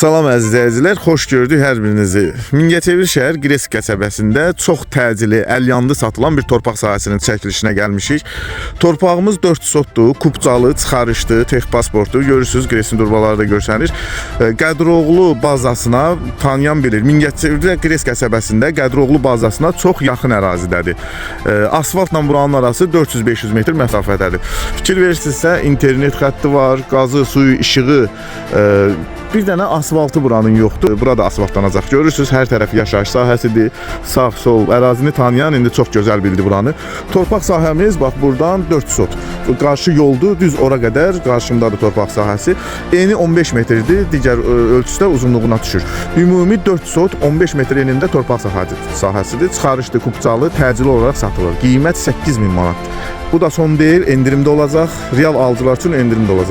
Salam əziz izləyicilər, xoş gördük hər birinizi. Mingəçevir şəhər Qres qəsəbəsində çox təcili, əlyandı satılan bir torpaq sahəsinin çəkilişinə gəlmişik. Torpağımız 4 sotdur, kupcalı, çıxarışdı, tex pasportdur. Görürsüz, Qresin durbaları da görsənir. Qədroğlu bazasına tanıyan bilir. Mingəçevirdə Qres qəsəbəsində Qədroğlu bazasına çox yaxın ərazidədir. Asfaltla buranın arası 400-500 metr məsafədədir. Fikir verirsinizsə, internet xətti var, qazı, suyu, işığı, bir dənə asfaltı buranın yoxdur. Burada asfaltlanacaq. Görürsüz, hər tərəf yaşayış sahəsidir. Sağ, sol ərazini tanıyan indi çox gözəl bildi buranı. Torpaq sahəmiz bax burdan 4 sot. Qarşı yoldur, düz ora qədər qarşımdadır torpaq sahəsi. Eni 15 metrdir, digər ölçüsü də uzunluğuna düşür. Ümumi 4 sot 15 metr enində torpaq sahəsidir. Çıxarışlı, kupcalı, təcili olaraq satılır. Qiymət 8000 manatdır. Bu da son deyil, endirimdə olacaq. Real alıcılar üçün endirimdə olacaq.